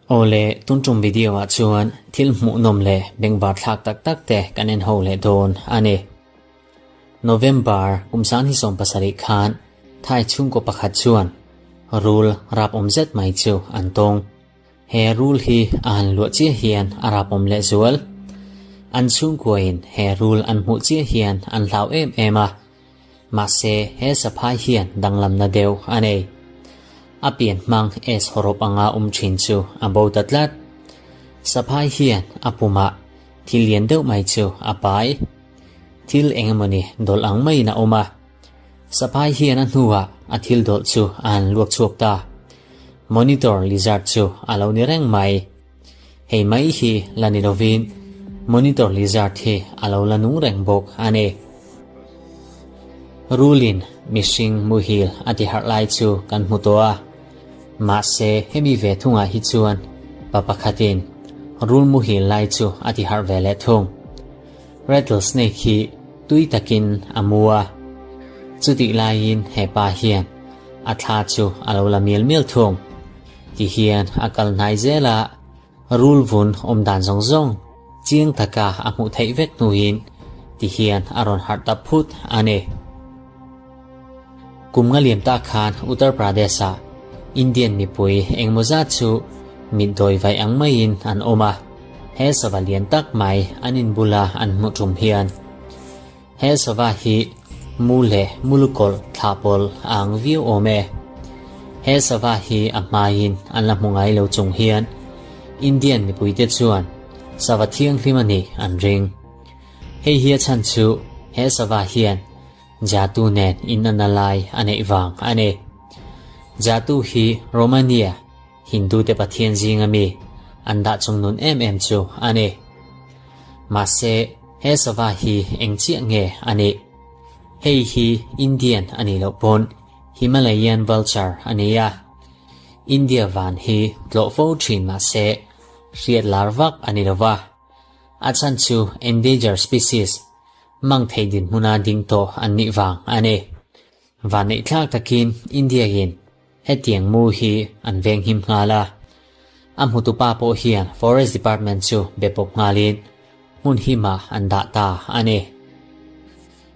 Awle, tun tum video ah chuan thil hmuhnawm leh bengvar thlak tak tak te kan en ho leh dawn a ni. November kum 2017 khan Thai chhungkaw pakhat chuan rul rap awm zet mai chu an tawng. He rul hi a han luah chiah hian a rap awm leh zual. An chhungkuain he rul an hmuh chiah hian an hlau em em a. Mahse, he saphai hian danglamna deuh a nei. A pian hmang S hawrawp anga awm thin chu a bo ta tlat. Saphai hian a pumah thil lian deuh mai chu a pai. Thil eng emawni dawlh ang maiin a awm a. Saphai hian a hnuah a thil dawlh chu a han luak chhuak ta. Monitor lizard chu a lo ni reng mai. Hei mai hi la ni lovin monitor lizard hi a lo la nung reng bawk a ni. Rulin mihring muhil a ti harh lai chu kan hmu tawh a. Mahse hemi ve thungah hi chuan pa pakhatin rul muhil lai chu a ti harh ve leh thung. Rattlesnake hi tui takin a mu a, chutih laiin he pa hian a thla chu a lo la mial mial thung. Ti hian a kal hnai zel a, rul vun awm dan zawng zawng chiang taka a hmuh theih vek hnuin ti hian a rawn harh ta phut a ni. Kum nga liam tak khan Uttar Pradesh-ah Indian mipui engmaw zat chu mitdawi vaih ang maiin an awm a, he sava lian tak mai an inbula an hmuh tum hian he sava hi mu leh mulukawlh thlah pawl a ang viau awm e. He sava hi a hmaiin an la hmu ngai lo chung hian Indian mipuite chuan sava thianghlim a nih an ring. Hei hi a chhan chu he sava hian Jatu nen inanna lai a neih vang a ni. Jatu hi Romania Hindu te pathian zinga mi an dah chungnun em em chu a ni. Mahse, he sava hi eng chiah nge a nih? Hei hi Indian a nih loh pawn Himalayan vulture a ni a. India van hi tlawh fo thin mahse hriat lar vak a ni lova. A chhan chu endangered species Mang thei dinhmuna ding tawh an nih vang a ni. Vanneihthlak takin India-in hetiang mu hi an venghim nghal a. A hmutupa pawh hian Forest Department chu be pawp nghalin hmun himah an dah ta a ni.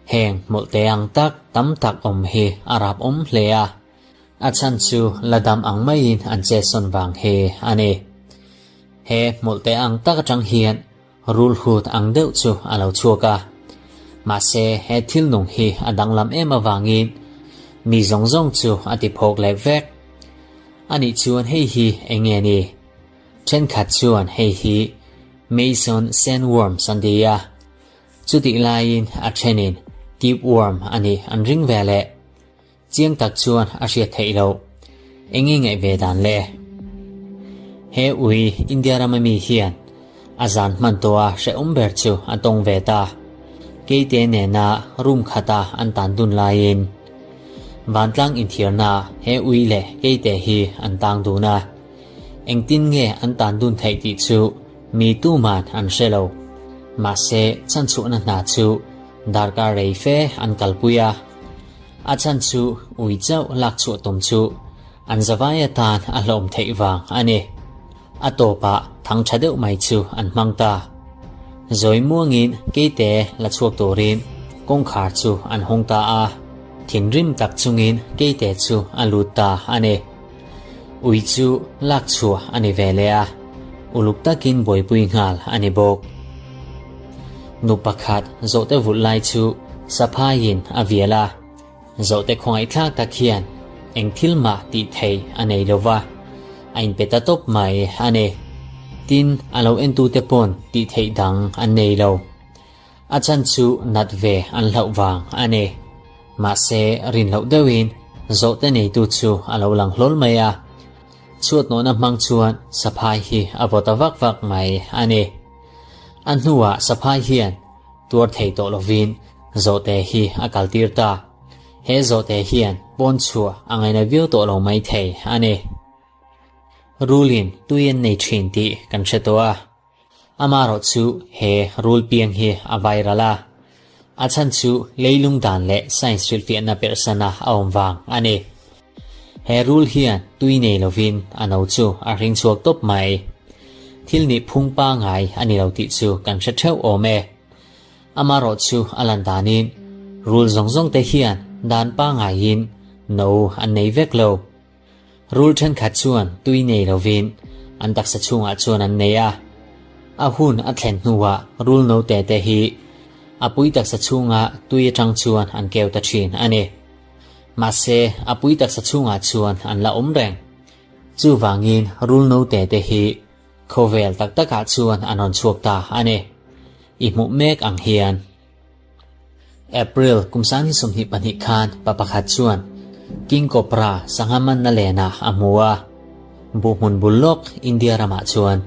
Heng hmawlhte ang tak tam tak awm hi a rap awm hle a, a chhan chu la dam ang maiin an chetsawn vang hi a ni. He hmawlhte ang tak atang hian Rulhut ang deuh chu a lo chhuak a. Mahse, he thil nung hi a danglam em avangin mi zawng zawng chu a ti phawk leh vek. Anih chuan hei hi eng nge ni? Thenkhat chuan hei hi Mason sandworms an ti a. Chutih laiin a thenin tube worm a nih an ring ve leh. Chiang tak chuan a hriat theih loh. Eng nge ngaih ve dan le? He ui India rama mi hian a zan hman tawh a hrehawm ber chu a tawng ve ta. Keite nena room khata an tan dun laiin vantlang inthiarna he ui leh keite hi an tang dun a. Engtin nge an tan dun theih tih chu mi tuman an hre lo. Mahse chhanchhuahna hna chu darkar rei fe an kalpui a. A chhan chu ui chauh lak chhuah tum chu an zavai atan a hlawm theih vang a ni. A tawpah thang tha deuh mai chu an hmang ta. Zawi muangin keite la chhuak turin kawngkhar chu an hawng ta a, thinrim tak chungin keite chu a lut ta a ni. Ui chu lak chhuah a ni ve leh a, uluk takin buaipui nghal a ni bawk. Nu pakhat zawhte vulh lai chu saphaiin a vial a, zawhte khawngaihthlak tak hian eng thil mah tih thei a nei lo va, a inpe ta tawp mai a ni. Tin, a lo entute pawn tih theih dang an nei lo. A chhan chu nat ve an hlauh vang a ni. Mahse, rin loh deuhin zawhte neitu chu a lo lang hlawl mai a. Chhuatnawhna hmang chuan saphai hi a vaw ta vak vak mai a ni. A hnuah saphai hian tuar thei tawh lovin zawhte hi a kaltir ta. He zawhte hian pawn chhuah a ngaina viau tawh lo mai thei a ni. Rulin tui an nei thin tih kan hre tawh a. Amaherawh chu he rul piang hi a viral a, a chhan chu leilung dan leh science hrilhfiahna perhsana a awm vang a ni. He rul hian tui nei lovin a no chu a hring chhuak tawp mai. Thil nih phung pangai a ni lo tih chu kan hre theuh awm e. Amarawh chu a lan danin rul zawng zawng te hian dan pangaiin no an nei vek lo. Rul thenkhat chuan tui nei lovin an taksa chhungah chuan an nei a. A hun a thlen hnuah rul note te hi a pui taksa chhunga tui atang chuan an keu ta thin a ni. Mahse, a pui taksa chhungah chuan an la awm reng. Chuvangin rul note te hi khawvel tak takah chuan an rawn chhuak ta a ni. I hmuh mek ang hian. April kum 2022 khan pa pakhat chuan King Cobra sangha manna lenah a hmu a, buhhmun bul lawk India ramah chuan.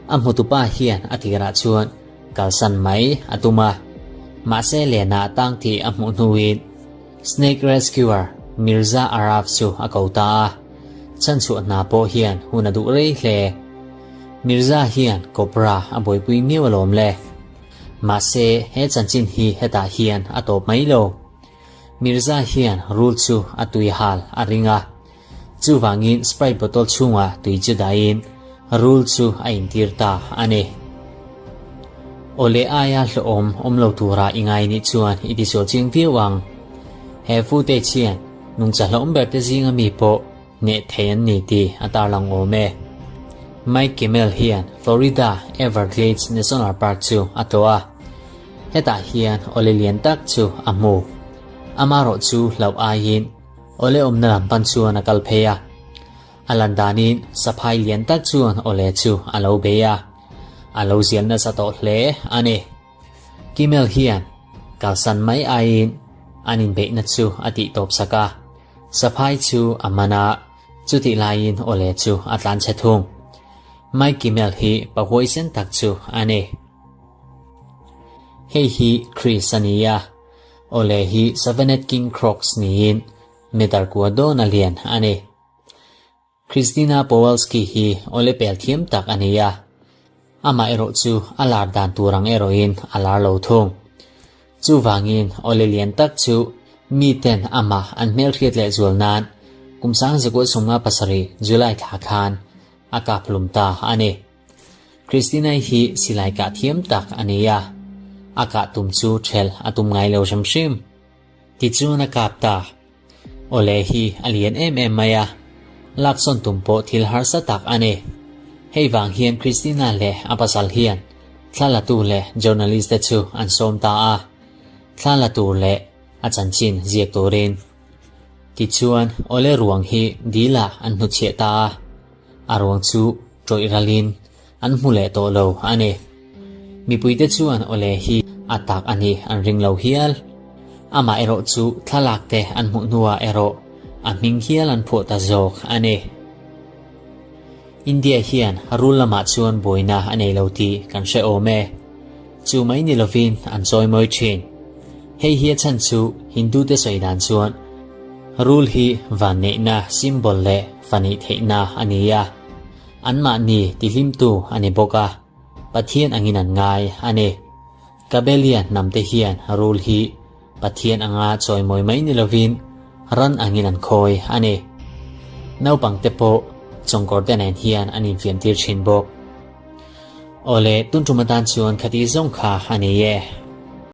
A hmutupa hian a tirah chuan kalsan mai a tum a, mahse lenah tang tih a hmuh hnuin Snake Rescuer Mirza Araf chu a ko ta a, chhanchhuah hna pawh hian hun a duh rei hle. Mirza hian Cobra a buaipui miau alawm le. Mahse, he chanchin hi hetah hian a tawp mai lo. Mirza hian rul chu a tui hal a ring a. Chuvangin Sprite bottle chhungah tui chu dahin rul chu a intir ta a ni. Awle aia hlawhawm awm lo tura i ngai nih chuan i tisual chiang viau ang. He footage hian nungcha hlawhawm berte zinga mi pawh Hneh thei an ni tih a tarlang awm e. Mike Kimmel hian Florida Everglades National Park chu a tlawh a, hetah hian awle lian tak chu a hmu. Amarawh chu hlauh aiin awle awmna lam pan chuan a kal phei a. A lan danin saphai lian tak chuan awle chu a lo bei a, a lo zial nasa tawh hle a ni. Kimmel hian kalsan mai aiin an inbeihna chu a tihtawp sak a, saphai chu a man a, chutih laiin awle chu a tlan chhe thung. Mike Kimmel hi pa huaisen tak chu a ni. Hei hi Chris a ni a, awle hi Savanette King Crocs niin meter kua dawn a lian a ni. Christina Pawelski hi awle pel thiam tak a ni a, amah erawh chu a lar dan tur ang erawhin a lar lo thung. Chuvangin awle lian tak chu miten amah an hmelhriat leh zual nan kum 1907 July thla khan a kaphlum ta a ni. Christina-i hi silai kah thiam tak a ni a, a kah tum chu ṭhelh a tum ngai lo hrim hrim. Tichuan a kap ta. Awle hi a lian em em mai a, laksawn tum pawh thil harsa tak a ni. Hei vang hian Christina leh a pasal hian thla la tu leh journalist te chu an sawm ta a, thla la tur leh a chanchin ziak turin. Tichuan awle ruang hi dil ah an hnuchhiah ta a, a ruang chu tawih ralin an hmu leh tawh lo a ni. Mipuite chuan awle hi a tak a nih an ring lo hial. Amah erawh chu thlalak te an hmuh hnuah erawh a hming hial an phuah ta zawk a ni. India hian rul lamah chuan buaina a nei lo tih kan hre awm e. Chu mai ni lovin an chawimawi thin. Hei hi a chhan chu Hindu te sawi dan chuan rul hi vanneihna symbol leh fanih theihna a ni a. Anmahni tihlimtu a ni bawk a, Pathian angin an ngai a ni. Kabelia hnamte hian rul hi Pathian anga chawimawi mai ni lovin ran angin an khawi a ni. Naupangte pawh chawngkawrte nen hian an infiamtir thin bawk. Awle, tun tum atan chuan khati zawng kha a ni e.